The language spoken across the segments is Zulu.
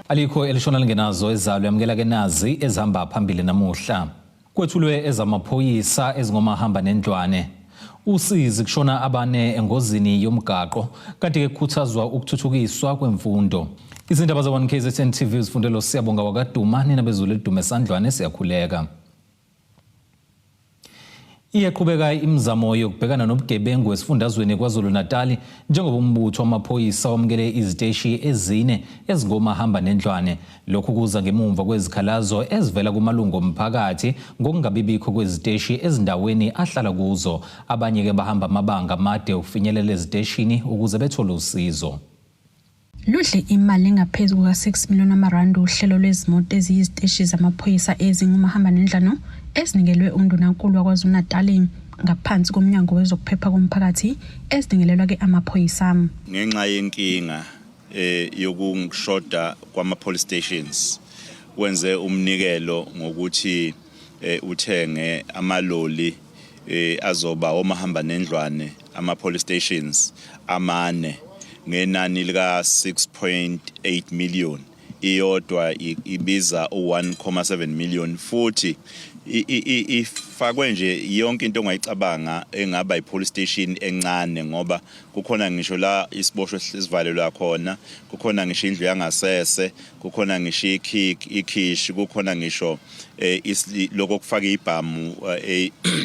Alikho elishona lingenazo ezalo. Yamukela ke nazi ezihamba phambili namuhla. Kwethulwe ezamaphoyisa ezingomahamba nendlwane. Usizi kushona abane engozini yomgaqo kanti ke kukhuthazwa ukuthuthukiswa kwemfundo. Izindaba za-1 KZN TV zifundelo Siyabonga wakaduma nina bezulu elidume sandlwane siyakhuleka. Iyaqhubeka imizamo yokubhekana nobugebengu esifundazweni KwaZulu-Natali njengoba umbutho wamaphoyisa wamukele iziteshi ezine ezingomahamba nendlwane. Lokhu kuza ngemumva kwezikhalazo ezivela kumalungu omphakathi ngokungabibikho kweziteshi ezindaweni ahlala kuzo. Abanye-ke bahamba amabanga amade ukufinyelela eziteshini ukuze bethole usizo. Ludle imali engaphezu kuka-6 million amarandi uhlelo lwezimoto eziyiziteshi zamaphoyisa ezingumahambanendlano ezinikelwe uNdunankulu waKwaZulu-Natali ngaphansi koMnyango wezokuPhepha koMphakathi eziningelelwa-ke amaphoyisa. Ngenxa yenkinga yokushoda kwama-police stations, wenze umnikelo ngokuthi uthenge amaloli azoba omahamba nendlwane ama-police stations amane ngenani lika 6.8 million. Iyodwa ibiza u-1.7 million, futhi ifakwe nje yonke into ongayicabanga engaba i-police station encane, ngoba kukhona ngisho la isiboshwe sivalelwa khona, kukhona ngisho indlu yangasese, kukhona ngisho ikhishi, kukhona ngisho lokho kufaka ibhamu,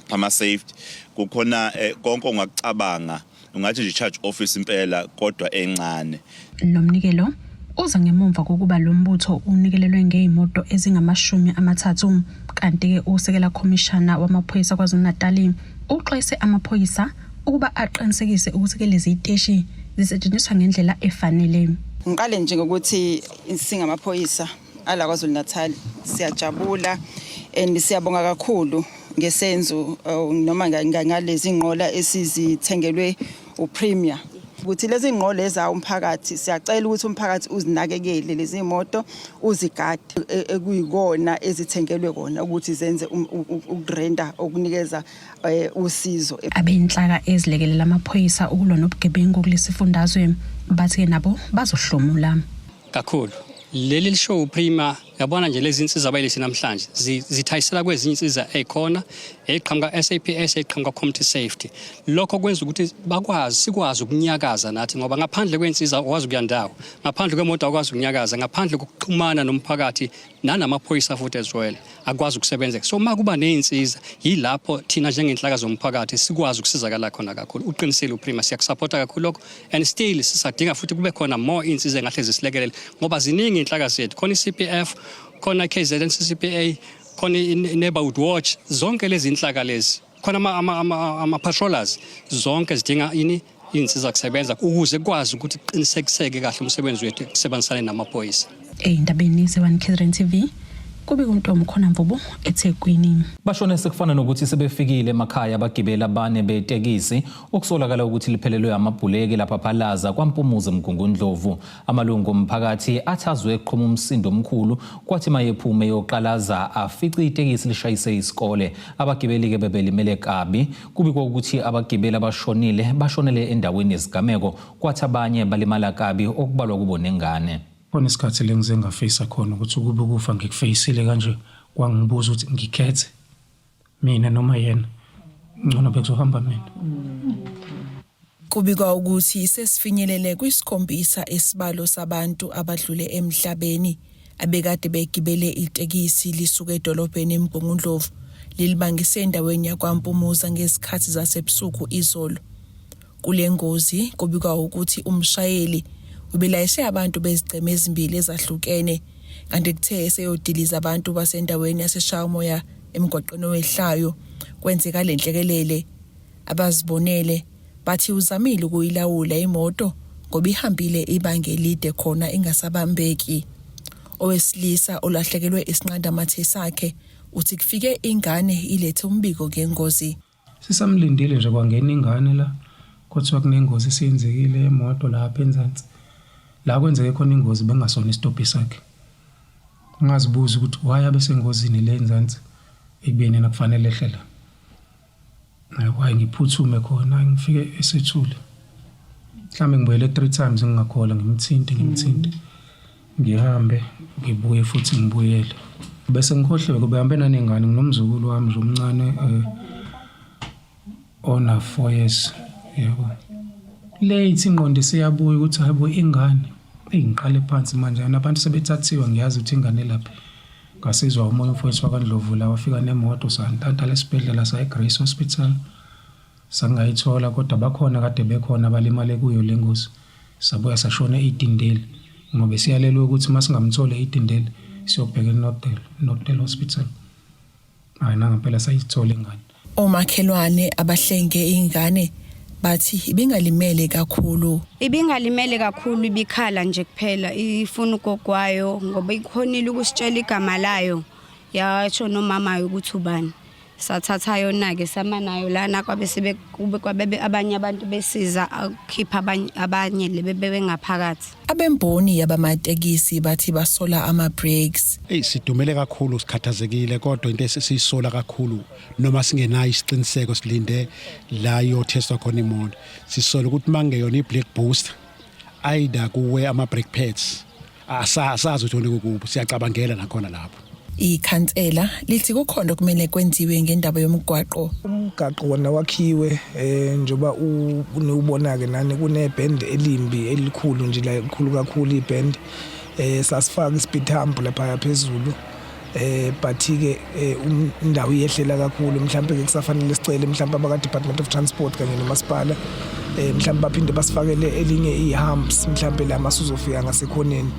ama-safety kukhona, konke ongakucabanga. Ungathi nje charge office impela, kodwa encane. Lo mnikelo uza ngemumva kokuba lo mbutho unikelelwe ngezimoto ezingama-30, kanti-ke usekela khomishana wamaphoyisa KwaZulu-Natali uxwayise amaphoyisa ukuba aqinisekise ukuthi-ke lezi ziteshi zisetshenziswa ngendlela efanele. Ngiqale nje ngokuthi singamaphoyisa ala KwaZulu Natal siyajabula and siyabonga kakhulu ngesenzo noma ngalezi nqola esizithengelwe uPremier, ukuthi lezi nqola eza umphakathi. Siyacela ukuthi umphakathi uzinakekele lezi moto, uzigade, ekuyikona ezithengelwe kona ukuthi zenze ukurenda, ukunikeza usizo. Abenhlaka ezilekelela amaphoyisa ukulwa nobugebengu kulesifundazwe bathi-ke nabo bazohlomula. Kakhulu leli lishow uPremier. Yabona nje lezi insiza abayilesi namhlanje zithayisela kwezinye insiza ey'khona ey'qhamuka SAPS, ey'qhamuka community safety. Lokho kwenza ukuthi bakwazi, sikwazi ukunyakaza nathi, ngoba ngaphandle kwey'nsiza awukwazi ukuya ndawo, ngaphandle kwemoto awukwazi ukunyakaza, ngaphandle kokuxhumana nomphakathi nanamaphoyisa futhi as well akwazi ukusebenzeka. So uma kuba ney'nsiza, yilapho thina njengenhlaka zomphakathi sikwazi ukusizakala khona kakhulu. Uqinisile uPremier, siyakusapotha kakhulu lokho, and still sisadinga futhi kube khona more iy'nsiza engahle zisilekelele, ngoba ziningi iy'nhlaka zethu khona, i-CPF khona, KZN CCPA khona, i-neighborhood watch, zonke lezi inhlaka lezi khona, ama-patrollers, zonke zidinga ini? Iy'nsiza kusebenza ukuze kukwazi ukuthi kuqinisekiseke kahle umsebenzi wethu kusebenzisane namaphoyisa. Ey'ndabeni ze-1 KZN TV, kubika uNtombi khona Mvubu eThekwini. Bashone sekufana nokuthi sebefikile emakhaya abagibeli abane betekisi okusolakala ukuthi liphelelwe amabhuleki lapha phalaza kwaMpumuza eMgungundlovu. Amalungu omphakathi athi azwe eqhuma umsindo omkhulu, kwathi mayephume eyoqalaza afice itekisi lishayise isikole. Abagibeli-ke bebelimele kabi. Kubikwa ukuthi abagibeli abashonile bashonele endaweni yesigameko, kwathi abanye balimala kabi okubalwa kubo nengane. Khona isikhathi le ngize ngafisa khona ukuthi ukube ukufa ngikufeyisile kanje, kwangibuza ukuthi ngikhethe mina noma yena, ngcono bekuzohamba mina. Kubikwa ukuthi sesifinyelele kwisikhombisa isibalo sabantu abadlule emhlabeni abekade begibele itekisi lisuka edolobheni eMgungundlovu lilibangise endaweni yakwaMpumuza ngezikhathi zasebusuku izolo. Kule ngozi kubikwa ukuthi umshayeli ubelayishe abantu bezigceme ezimbili ezahlukene, kanti kuthe eseyodiliza abantu basendaweni yaseShayamoya emgwaqeni owehlayo kwenzeka le nhlekelele. Abazibonele bathi uzamile ukuyilawula imoto ngoba ihambile ibanga elide khona ingasabambeki. Owesilisa olahlekelwe isinqandamathe sakhe uthi kufike ingane ilethe umbiko ngengozi. Sisamlindile nje kwangena ingane la, kwathiwa kunengozi esiyenzekile yemoto lapha enzansi. La kwenzeke khona ingozi bengasona isitobhi sakhe. Ungazibuza ukuthi why abesengozini le enzansi ekubeni yena kufanele ehle la. Why ngiphuthume khona ngifike esethule. Mhlawumbe ngibuyele 3 times ngingakholwa, ngimthinte, ngimthinte. Ngihambe ngibuye futhi ngibuyele. Bese ngikhohliwe kuba hambe nanengane nginomzukulu wami nje omncane eh ona 4 years yebo. Late ingqondo isiyabuya ukuthi hayibo ingane. Eyi ngiqale phansi manje nabantu sebethathiwe ngiyazi ukuthi ingane laphi. Ngasizwa omunye umfowethu wakwaNdlovu la wafika nemoto santantala esibhedlela saya eGrace Hospital. Sangayithola kodwa bakhona kade bekhona abalimale kuyo le ngozi. Sabuya sashona e-Edendale ngoba siyalelwe ukuthi uma singamtholi e-Edendale siyobheka eNorthdale, Northdale Hospital. Hhayi nangempela sayithola ingane. Omakhelwane abahlenge ingane bathi ibingalimele kakhulu. Ibingalimele kakhulu ibikhala nje kuphela ifuna ugogo wayo ngoba ikhonile ukusitshela igama layo yasho nomama ukuthi ubani. Sathatha yona-ke sama nayo lana kwabe sebe kube kwabebe abanye abantu besiza ukukhipha abanye abanye lebe bebengaphakathi. Abemboni yabamatekisi bathi basola ama-brakes. Eyi sidumele kakhulu sikhathazekile kodwa into esisiyisola kakhulu noma singenayo isiqiniseko silinde la iyothestwa khona imoto sisola ukuthi uma kungeyona i-black booster either kuwe ama-brake pads asazi ukuthi wona kukuphi siyacabangela nakhona lapho. Ikhansela lithi kukhona okumele kwenziwe ngendaba yomgwaqo. Umgaqo wona wakhiwe eh njoba uniwubona ke nani kunebhend elimbi elikhulu nje la elikhulu kakhulu ibhend eh sasifaka ispeed hump lapha phezulu eh but ke eh, um, indawo iyehlela kakhulu mhlawumbe ke kusafanele sicele mhlawumbe abaka Department of Transport kanye nomasipala eh mhlawumbe baphinde basifakele elinye ihumps mhlawumbe la masuzofika ngasekhoneni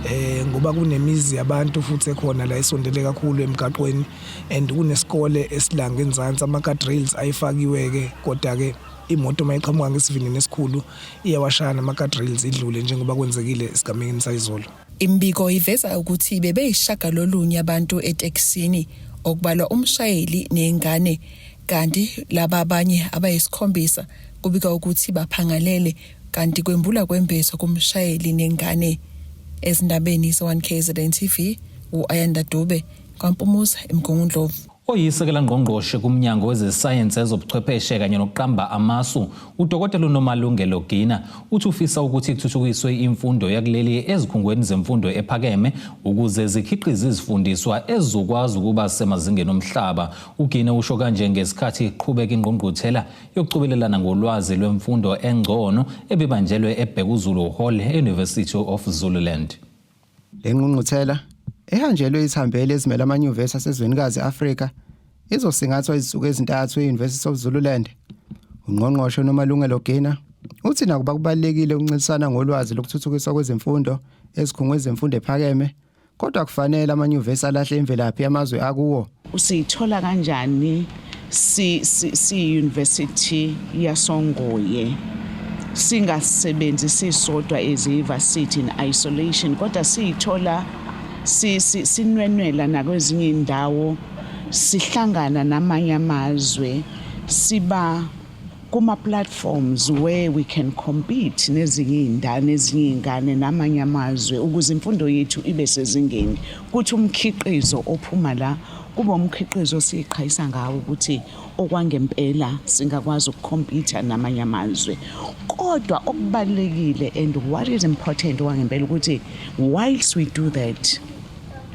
eh ngoba kunemizi yabantu futhi ekhona la esondele kakhulu emgaqweni and kunesikole esilanga enzansi ama guardrails ayifakiwe ke kodwa ke imoto mayiqhamuka ngesivinini esikhulu iyawashaya nama guardrails idlule njengoba kwenzekile esigamekeni sayizolo. Imibiko iveza ukuthi bebeyishagalolunye abantu etekisini okubalwa umshayeli nengane kanti laba abanye abayisikhombisa kubikwa ukuthi baphangalele kanti kwembula kwembeswa kumshayeli nengane. Ezindabeni ze-1KZN TV u-Ayanda Dube kwaMpumuza eMgungundlovu. Oyisekela ngqongqoshe kumnyango wezesayensi ezobuchwepheshe kanye nokuqamba amasu uDokotela uNomalungelo Gina uthi ufisa ukuthi kuthuthukiswe imfundo yakuleli ezikhungweni zemfundo ephakeme ukuze zikhiqize izifundiswa ezizokwazi ukuba semazingeni omhlaba. UGina usho kanje ngesikhathi iqhubeka ingqungquthela yokucobelelana ngolwazi lwemfundo engcono ebibanjelwe eBhekuzulu Hall e-University of Zululand. Le ngqungquthela ehanjelwe izihambeli ezimele amanyuvesi asezwenikazi e-Afrika izosingathwa izinsuku ezintathu e-University of Zululand. Ungqongqoshe uNomalungelo Gina uthi nakuba kubalulekile ukuncintisana ngolwazi lokuthuthukiswa kwezemfundo ezikhungweni zemfundo ephakeme kodwa kufanele amanyuvesi alahle imvelaphi yamazwe akuwo. Usiyithola kanjani si si si university yasoNgoye singasebenzi sisodwa as i-varsity in isolation kodwa siyithola si sinwenwela nakwezinye indawo sihlangana namanye amazwe siba kuma-platforms where we can compete nezinye iy'ndawo nezinye iy'ngane namanye amazwe ukuze imfundo yethu ibe sezingeni kuthi umkhiqizo ophuma la kube umkhiqizo esiyiqhayisa ngawo ukuthi okwangempela singakwazi ukukhompyutha namanye amazwe kodwa okubalulekile and what is important okwangempela ukuthi whilst we do that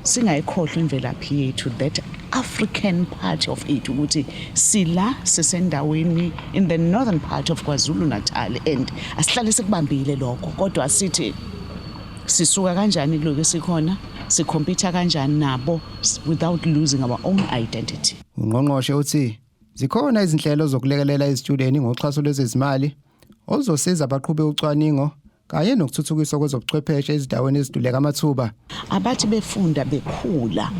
singayikhohlwa imvelaphi yethu that African part of it ukuthi sila sisendaweni in the northern part of KwaZulu Natal and asihlale sikubambile lokho kodwa sithi sisuka kanjani kuloko esikhona sikhompyutha kanjani nabo without losing our own identity. Ungqongqoshe uthi zikhona izinhlelo zokulekelela izitshudeni ngoxhaso lwezezimali oluzosiza baqhube ucwaningo kanye nokuthuthukiswa kwezobuchwepheshe ezindaweni eziduleka amathuba. Abathi befunda bekhula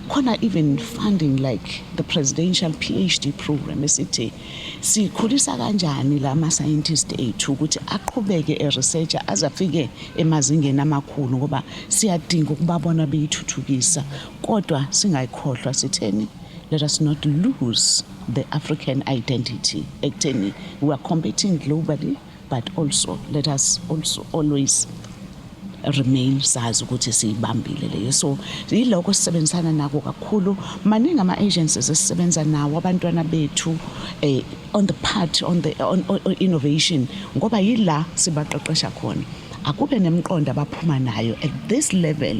khona even funding like the presidential PhD program esithi sikhulisa kanjani la ma-scientist ethu ukuthi aqhubeke e-researcher aze afike emazingeni amakhulu ngoba siyadinga ukubabona beyithuthukisa kodwa singayikhohlwa sitheni let us not lose the African identity ekutheni we are competing globally but also let us also always remain sazi ukuthi siyibambile leyo so yiloko sisebenzisana nako kakhulu maningi ama-agencies esisebenza nawo abantwana bethu eh, on the part on the on, on, on innovation ngoba yila sibaqeqesha khona. Akube nemiqondo abaphuma nayo at this level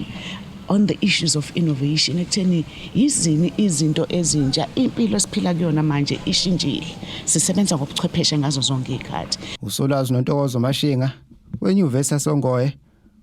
on the issues of innovation, ekutheni yizini izinto ezintsha. Impilo esiphila kuyona manje ishintshile, sisebenza ngobuchwepheshe ngazo zonke izikhathi. Usolwazi Nontokozo Mashinga weNyuvesi yasoNgoye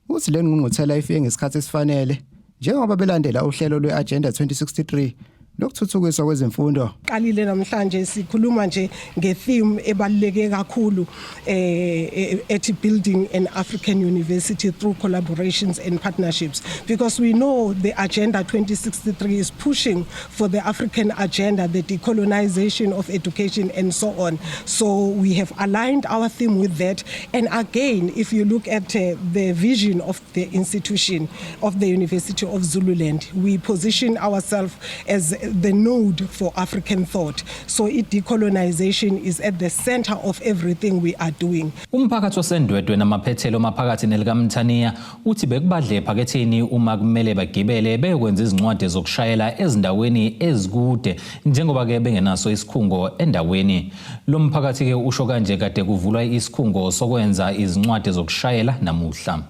uthi le ngqungquthela ifike ngesikhathi esifanele njengoba belandela uhlelo lwe-Agenda 2063 lokuthuthukiswa kwezemfundo. Qalile namhlanje sikhuluma nje nge-theme ebaluleke kakhulu ethi building an African university through collaborations and partnerships, because we know the Agenda 2063 is pushing for the African agenda, the decolonization of education and so on. So we have aligned our theme with that. And again, if you look at the vision of the institution of the University of Zululand, we position ourselves as the node for African thought. So it decolonization is at the center of everything we are doing. Umphakathi waseNdwedwe namaphethelo maphakathi nelikaMthaniya uthi bekubadle ephaketheni uma kumele bagibele beyokwenza izincwadi zokushayela ezindaweni ezikude, njengoba-ke bengenaso isikhungo endaweni. Lo mphakathi-ke usho kanje kade kuvulwa isikhungo sokwenza izincwadi zokushayela namuhla.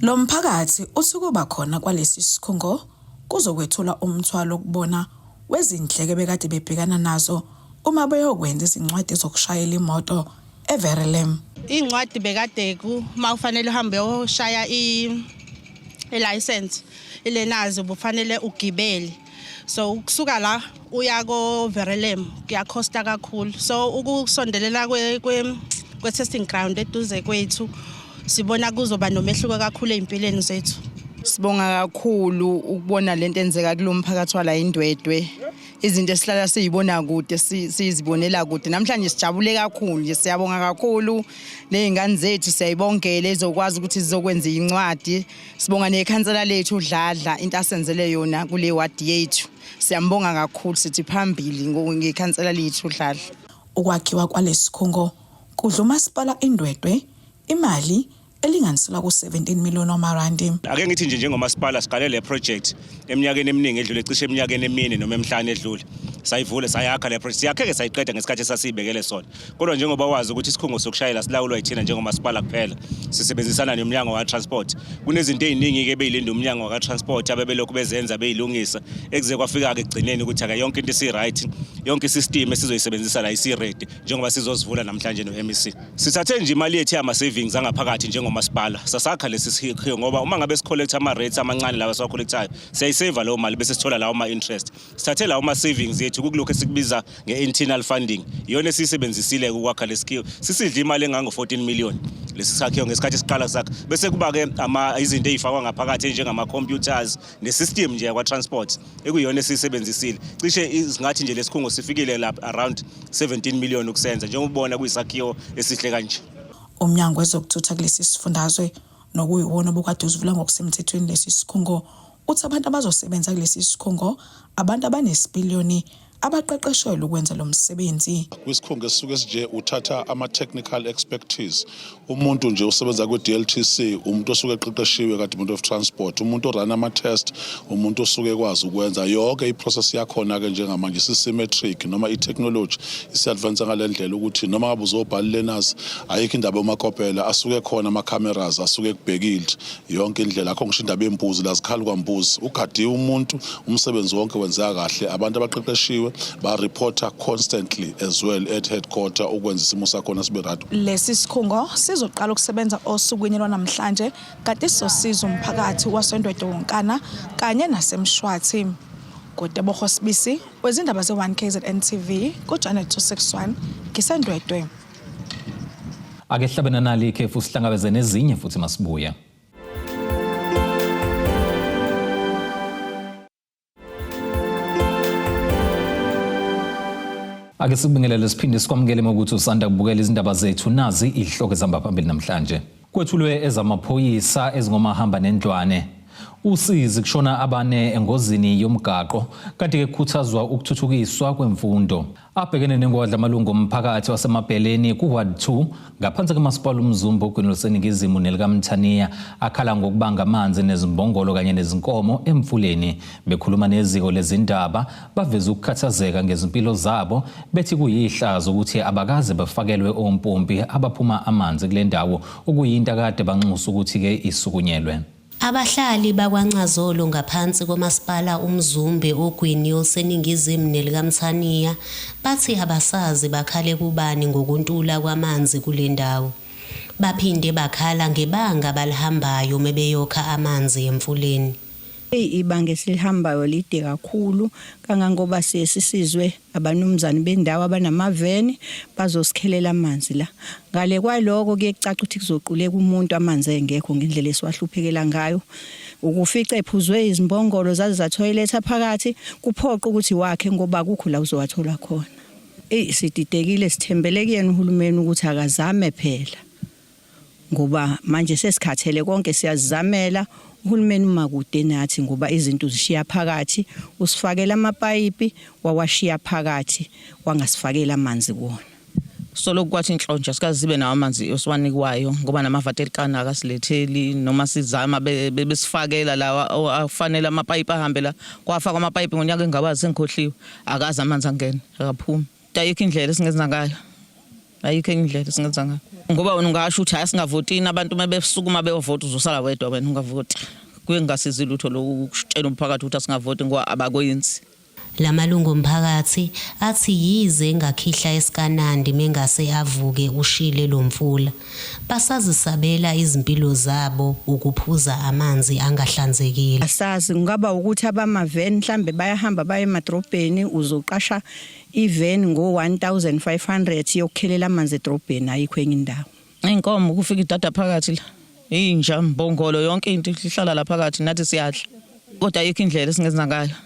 Lo mphakathi uthi kuba khona kwalesi sikhungo kuzokwethula umthwalo kubona wezindleko bekade bebhekana nazo uma beyokwenza izincwadi zokushayela imoto eVerulam. Iy'ncwadi bekade uma ufanele uhambe uyoshaya i-license, i-learners, ubufanele ugibele. So ukusuka la uya ko-Verulam kuyakhosta kakhulu. So ukusondelela kwe-testing ground eduze kwethu, sibona kuzoba nomehluko kakhulu ey'mpilweni zethu. Sibonga kakhulu ukubona lento enzeka kulo mphakathi wala iNdwedwe. Izinto esihlala siyibona kude sizibonela kude. Namhlanje sijabule kakhulu nje, siyabonga kakhulu nezingane zethu, siyayibongela ezokwazi ukuthi zizokwenza incwadi. Sibonga nekhansela lethu uDladla, into asenzele yona kule ward yethu. Siyambonga kakhulu, sithi phambili ngekhansela lethu uDladla. Ukwakhiwa kwalesikhungo kudla umasipala iNdwedwe imali elinganiselwa ku-17 million wamarandi. Ake ngithi nje, njengomasipala siqale le project eminyakeni eminingi edlule, cishe eminyakeni emine noma emihlanu edlule. Sayivule, sayakha le project, siyakhe-ke sayiqeda ngesikhathi esasiyibekele sona. Kodwa njengoba wazi ukuthi isikhungo sokushayela silawulwa yithina njengomasipala kuphela, sisebenzisana nomnyango wa-transport. Kunezinto ey'ningi-ke beyilinde umnyango waka-transport abebelokhu bezenza, beyilungisa, ekuze kwafika-ke ekugcineni ukuthi ake yonke into isi-right, yonke i-system esizoyisebenzisa la isi-ready njengoba sizozivula namhlanje no-MEC. Sithathe nje imali yethu yama-savings angaphakathi njengomasipala, sasakha lesi sikhiwo, ngoba uma ngabe si-collecta ama-rates amancane lawa esiwa-collectayo, siyayiseva leyo mali bese sithola lawo ma-interest. Sithathe lawo ma-savings yethu kukulokhu esikubiza nge-internal funding, iyona esiyisebenzisile ukwakha lesikhiwo. Sisidla imali engango-14 million lesi sakhiwo ngesikhathi siqala sakha. Bese kuba-ke izinto ey'fakwa ngaphakathi enjengama-computers ne-system nje yakwa-transport ekuyiyona esiyisebenzisile. Cishe singathi nje lesikhungo sifikile lapha around 17 million ukusenza, njengoba ubona kuyisakhiwo esihle kanje. Umnyango wezokuthutha kulesi sifundazwe, nokuyiwona obukade uzivula ngokusemthethweni lesi sikhungo, uthi abantu abazosebenza kulesi sikhungo abantu abanesipiliyoni abaqeqeshelwe ukwenza lo msebenzi. Kwisikhungo esisuke sinje uthatha ama-technical expertise, umuntu nje usebenza kwi-DLTC, umuntu osuke eqeqeshiwe ka-Department of Transport, umuntu o-run ama-test, umuntu osuke ekwazi ukwenza yonke i-process yakhona-ke. Njengamanje isi-symmetric noma i-technology isi-advance ngale ndlela ukuthi noma ngabe uzobhala learners, ayikho indaba yomakopela, asuke khona ama-cameras asuke ekubhekile yonke indlela. Akho ngisho indaba yembuzi la, zikhali kwambuzi, ugadiwe umuntu, umsebenzi wonke wenzeka kahle. Abantu abaqeqeshiwe ba-reporta constantly as well at headquarter ukwenza isimo sakhona sibe right. Lesi sikhungo sizoqala ukusebenza osukwini lwanamhlanje, kanti sizosiza umphakathi waseNdwedwe wonkana kanye naseMshwathi. Ngutebogo Sibisi wezindaba ze-1 KZN TV ku-Channel 261, ngiseNdwedwe. Ake hlabena nali ikhefu, sihlangabeze nezinye futhi masibuya. Ake sikubingelele siphinde sikwamukele ukuthi usanda kubukela izindaba zethu. Nazi izihloko ezihamba phambili namhlanje. Kwethulwe ezamaphoyisa ezingomahamba nendlwane. Usizi kushona abane engozini yomgaqo kanti-ke kukhuthazwa ukuthuthukiswa kwemfundo. Abhekene nengwadla amalungu omphakathi waseMabheleni ku-Ward 2 ngaphansi kaMasipala uMzumbe ogwini oluseningizimu nelikaMthaniya akhala ngokubanga amanzi nezimbongolo kanye nezinkomo emfuleni. Bekhuluma neziko lezindaba baveze ukukhathazeka ngezimpilo zabo bethi kuyihlazo ukuthi abakaze bafakelwe ompompi abaphuma amanzi kule ndawo okuyinto akade banxusa ukuthi-ke isukunyelwe. Abahlali bakwaNcazolo ngaphansi koMasipala uMzumbe ogwini oluseningizimu nelikaMthaniya bathi abasazi bakhale kubani ngokuntula kwamanzi kule ndawo. Baphinde bakhala ngebanga abalihambayo mebeyokha amanzi emfuleni. Eyi ibanga esilihambayo lide kakhulu kangangoba siye sisizwe abanumzane bendawo abanamaveni bazosikhelela amanzi la. Ngale kwaloko kuye kucace ukuthi kuzoquleka umuntu amanzi engekho ngendlela esiwahluphekela ngayo. Ukufica ephuzwe izimbongolo zaze zathoyiletha phakathi kuphoqa ukuthi wakhe ngoba akukho la uzowathola khona. Eyi sididekile sithembele kuyena uhulumeni ukuthi akazame phela. Ngoba manje sesikhathele konke siyazizamela, uhulumeni uma kude nathi ngoba izinto uzishiya phakathi, usifakela amapayipi wawashiya phakathi wangasifakeli amanzi kuwona. Solokhu kwathi nhlo nje asikaze sibe nawo amanzi esiwanikwayo ngoba namavatelikani akasiletheli noma sizama besifakela lawa afanele amapayipi ahambe la kwafakwa amapayipi ngonyaka engawazi sengikhohliwe akaze amanzi angene akaphumi ayikho indlela esingenza ngayo Ayikho enye indlela esingenza ngayo. Ngoba wena ungasho ukuthi hayi singavotini abantu uma besukuma beyovota uzosala wedwa wena ungavoti. Kuye kungasizi lutho lokhu ukutshela umphakathi ukuthi asingavoti ngoba abakwenzi. La malungu omphakathi athi yize engakhihla esikaNandi mengase avuke ushile lo mfula, basazisabela izimpilo zabo ukuphuza amanzi angahlanzekile. Asazi kungaba ukuthi abamaveni mhlambe bayahamba baye emadrobheni uzoqasha Iveni ngo-1500 yokukhelela amanzi edrobheni ayikho enye indawo. Inkomo kufika idada phakathi la. Inja, mbongolo yonke into ihlala la phakathi nathi siyadla. Kodwa ayikho indlela esingenza ngayo.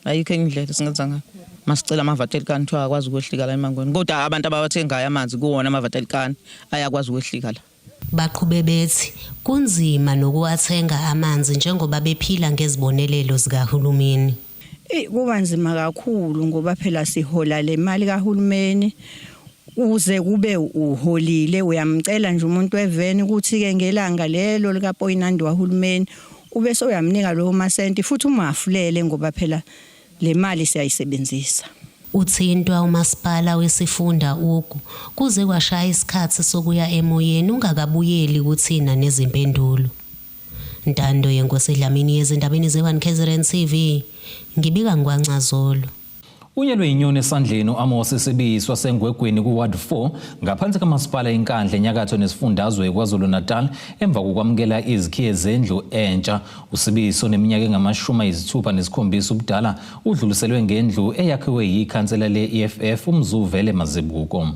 Ayikho enye indlela esingenza ngayo. Masicela amavatelikani kuthiwa akwazi ukwehlika la emangweni. Kodwa abantu abawathengayo amanzi kuwona amavatelikani ayakwazi ukwehlika la. Baqhube bethi kunzima nokuwathenga amanzi njengoba bephila ngezibonelelo zikahulumeni. Eyi kuba nzima kakhulu ngoba phela sihola le mali kahulumeni uze kube uholile uyamcela nje umuntu weveni ukuthi-ke ngelanga lelo likapoyinandi wahulumeni ube sewuyamnika lowo masenti futhi umhafulele ngoba phela Le mali siyayisebenzisa. Uthintwa uMasipala wesifunda Ugu kuze kwashaya isikhathi sokuya emoyeni ungakabuyeli kuthina nezimpendulo. Ntando yeNkosi Dlamini ezindabeni ze-1 KZN TV, ngibika ngikwaNcazolo. Unyelwe yinyoni esandleni u-Amos Sibisi waseNgwegweni ku-Ward 4 ngaphansi kaMasipala iNkandla enyakatho nesifundazwe KwaZulu-Natal emva kokwamukela izikhiye zendlu entsha. USibisi oneminyaka engamashumi ayisithupha nesikhombisa ubudala udluliselwe ngendlu eyakhiwe yikhansela le-EFF uMzuvele Mazibuko.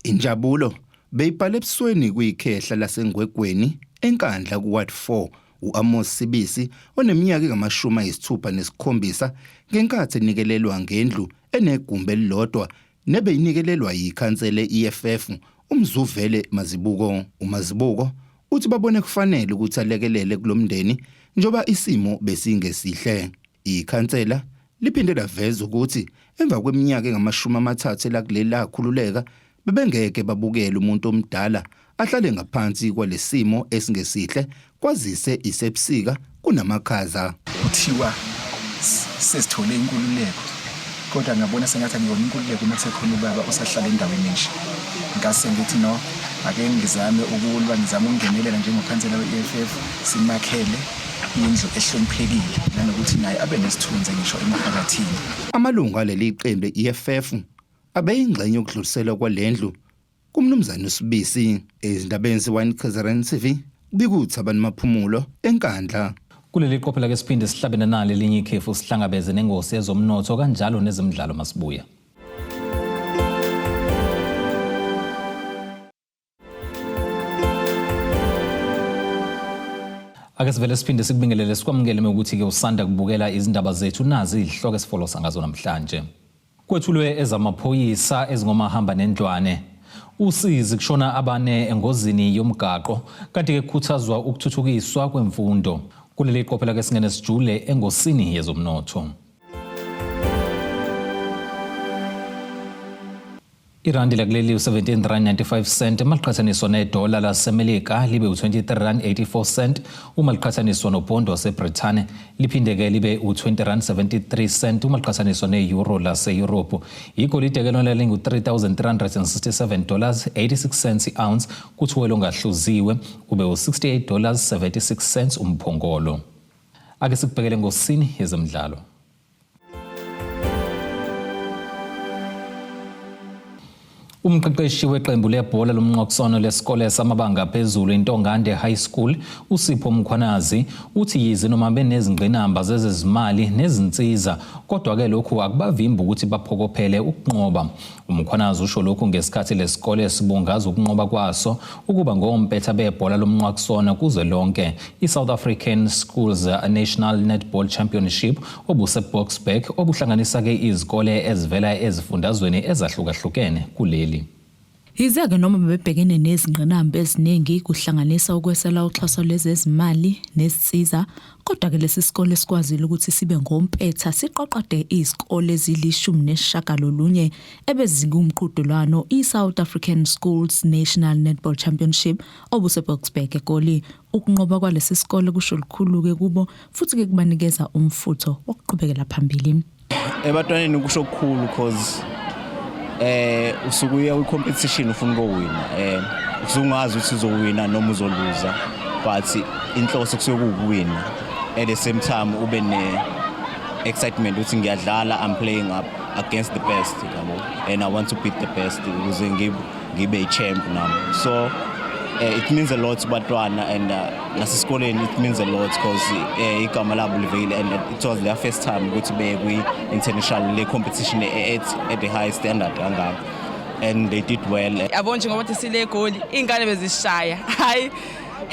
Injabulo beyibhala ebusweni kuyikhehla laseNgwegweni eNkandla kuWard 4 u-Amos Sibisi oneminyaka engamashumi ayisithupha nesikhombisa ngenkathi enikelelwa ngendlu enegumbi elilodwa nebeyinikelelwa yikhansela e-EFF uMzuvele Mazibuko. UMazibuko uthi babone kufanele ukuthi alekelele kulomndeni njoba isimo besingesihle. Ikhansela liphinde laveza ukuthi emva kweminyaka engamashumi amathathu elakuleli lakhululeka bebengeke babukele umuntu omdala ahlale ngaphansi kwalesimo esingesihle kwazise isebusika kunamakhaza. Kuthiwa sesithole inkululeko kodwa ngabona sengathi akuyona inkululeko uma kusekhona ubaba osahlala endaweni enje. Ngase ngithi no, ake ngizame ukulwa, ngizame ukungenelela njengokhansela we-EFF simakhele indlu ehloniphekile nanokuthi naye abe nesithunzi ngisho emphakathini. Amalungu aleli qembu e-EFF abeyingxenye yokudluliselwa kwalendlu kuMnumzane uSibisi. Ezindabeni ze-1 KZN TV kubikuthi Maphumulo eNkandla. Kuleli qophela ke siphinde sihlabene nalo elinye ikhefu sihlangabeze nengosi yezomnotho kanjalo nezemidlalo masibuya. Ake sivele siphinde sikubingelele sikwamukele ukuthi ke usanda kubukela izindaba zethu nazi izihloko esifolosa ngazo namhlanje. Kwethulwe ezamaphoyisa ezingomahamba nendlwane. Usizi kushona abane engozini yomgaqo kanti ke kukhuthazwa ukuthuthukiswa kwemfundo. Kuleli qophela ke singene sijule engosini yezomnotho. Irandi lakuleli u-17 rand 95 cent uma liqhathaniswa nedola laseMelika libe u-23 rand 84 cent uma liqhathaniswa nopondo waseBrithani liphinde-ke libe u-20 rand 73 cent uma liqhathaniswa ne-euro laseyurophu. Igolide ke lona lingu-3367 dollars 86 cents i-ounce kuthi welo ongahluziwe ube u-68 dollars 76 cents umphongolo. Ake sikubhekele ngosini yezemidlalo. Umqeqeshi weqembu lebhola lomnqokswano lesikole samabanga aphezulu iNtongande High School uSipho Mkhwanazi uthi yize noma benezingqinamba zezezimali nezinsiza kodwa-ke lokhu akubavimbi ukuthi baphokophele ukunqoba. UMkhwanazi usho lokhu ngesikhathi lesikole sibungaza ukunqoba kwaso ukuba ngompetha bebhola lomnqwakusona kuzwelonke i-South African Schools National Netball Championship obuseBoksburg obuhlanganisa-ke izikole ezivela ezifundazweni ezahlukahlukene kuleli. Yize-ke noma bebebhekene nezingqinamba eziningi kuhlanganisa ukwesela uxhaso lwezezimali nezinsiza, kodwa-ke lesi sikole sikwazile ukuthi sibe ngompetha siqoqode izikole ezilishumi nesishagalolunye ebezingumqhudelwano i-South African Schools National Netball Championship obuseBoksburg eGoli. Ukunqoba kwalesi sikole kusho lukhulu-ke kubo futhi-ke kubanikeza umfutho wokuqhubekela phambili. Ebantwaneni kusho okukhulu cause eh usuke uya kwi-competition ufuna ukowina eh usungazi ukuthi uzowina noma uzoluza but inhloso kusuke kuwukuwina at the same time ube ne excitement ukuthi ngiyadlala I'm playing up against the best yabo and I want to beat the best ukuze ngibe ngibe i-champ nami so uh, it means a lot kubantwana and uh, nasesikoleni it means a lot because uh, igama labo liveyile and it was their first time ukuthi beye kwi-international le competition at, at the high standard kangaka and they did well yabo nje ngoba sile egoli iy'ngane bezishaya hhayi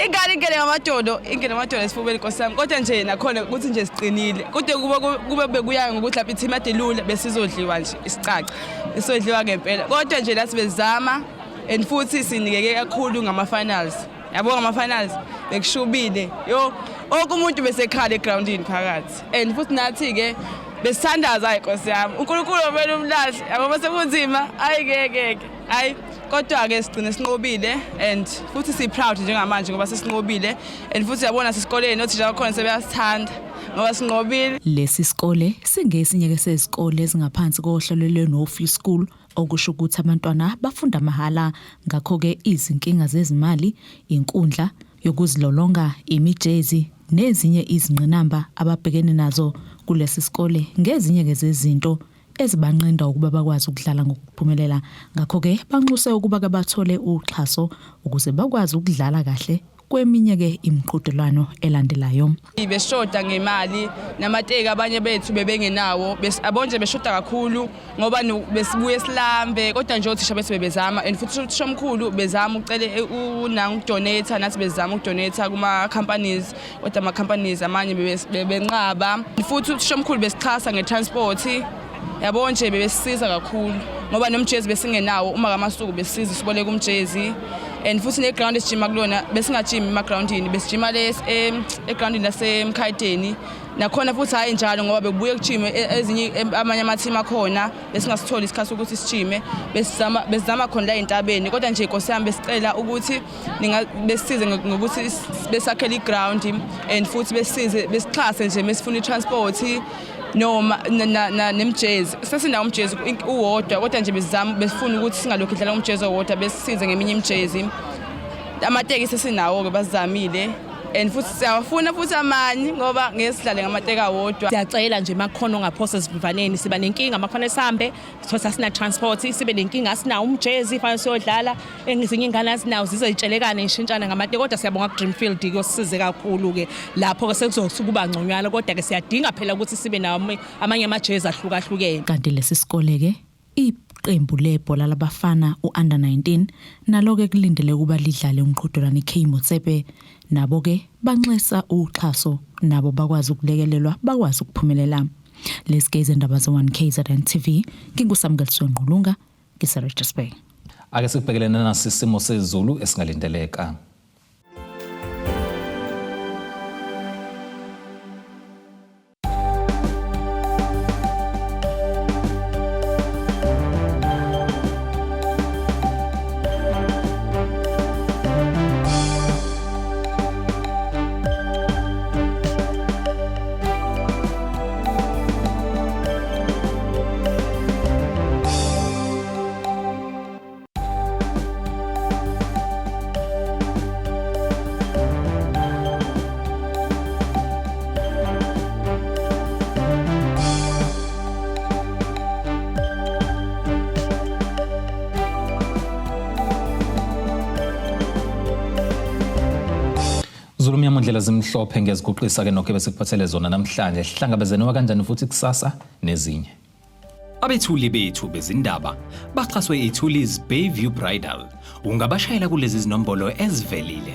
ingane ingene ngamadolo ingene ngamadolo esifubeni nkosi yami kodwa nje nakhona ukuthi nje siqinile kodwa kube kube bekuya ngokuthi lapha i-team ade lula besizodliwa nje isicaca besizodliwa ngempela kodwa nje lathi bezama and futhi sinikeke kakhulu ngama-finals yabo ngama-finals bekushubile yo wonke umuntu besekhala egrawundini phakathi and futhi nathi-ke besithandaza hayi nkosi yami unkulunkulu omele umlahle yabo bese kunzima ayi ngeke hayi kodwa-ke sigcine sinqobile and futhi si-proud njengamanje ngoba sesinqobile and futhi yabona sesikoleni othisha bakhona sebeyasithanda ngoba sinqobile. Lesi sikole singesinye-ke sezikole ezingaphansi kohlelo lwe-No Fee School okusho ukuthi abantwana bafunda mahhala ngakho-ke izinkinga zezimali, inkundla yokuzilolonga, imijezi nezinye izingqinamba ababhekene nazo kulesi sikole ngezinye-ke zezinto ezibanqinda ukuba bakwazi ukudlala ngokuphumelela ngakho-ke banxuse ukuba-ke bathole uxhaso ukuze bakwazi ukudlala kahle kweminye-ke imiqhudelwano elandelayo. Beshoda ngemali namateki abanye bethu bebengenawo abonje beshoda kakhulu ngoba besibuye silambe kodwa nje othisha bethu bebezama and futhi uthisha omkhulu bezama ucele unanga ukudonate nathi bezama ukudonate kuma companies kodwa ama companies amanye bebenqaba futhi uthisha omkhulu besixhasa nge-transport yabo nje bebesisiza kakhulu ngoba nomjezi besingenawo uma kamasuku besisiza siboleka umjezi and futhi neground esijima kulona besingajimi emagroundini besijima le egroundini lasemkhayideni nakhona futhi hhayi njalo ngoba bekubuye kujime e, ezinye amanye amathimu akhona besingasitholi isikhathi sokuthi sijime besizama besizama khona la entabeni kodwa nje inkosi yami besicela ukuthi besize ngokuthi besakhele iground and futhi besize besixhase nje mesifuna i-transport noma nemjezi sesinawo umjezi uwodwa kodwa nje bezama besifuna ukuthi singalokhu idlala umjezi owodwa besisize ngeminye imijezi amateki sesinawo-ke bazamile and futhi siyawafuna futhi amanye ngoba ngeke sidlale ngamateki awodwa siyacela nje makukhona ongaphosa esivivaneni siba nenkinga makufanele sihambe sithola asina transport sibe nenkinga asinawo umjezi fanele siyodlala engizinye ingane asinawo zize zitshelekane ngishintshana ngamate kodwa siyabonga ku Dreamfield kuyosisize kakhulu ke lapho ke sekuzosukuba ngconywana kodwa ke siyadinga phela ukuthi sibe nawo amanye amajezi ahlukahlukene kanti lesi sikole ke iqembu lebhola labafana u-under 19 nalo-ke kulindele ukuba lidlale umqhudelwano i-K Motsepe nabo-ke banxesa uxhaso nabo bakwazi ukulekelelwa bakwazi ukuphumelela Lezi ke izindaba ze-1 KZN TV nginguSamukeliso Ngqulunga ngiseRichards Bay. Ake sikubhekelene nasi isimo sezulu esingalindeleka. Ndlela zimhlophe ngiyaziguqisa ke nokho besikuphathele zona namhlanje. Sihlangabezene kanjani futhi kusasa nezinye. Abethuli bethu bezindaba baxhaswe iThuli's Bayview Bridal. Ungabashayela kulezi zinombolo ezivelile.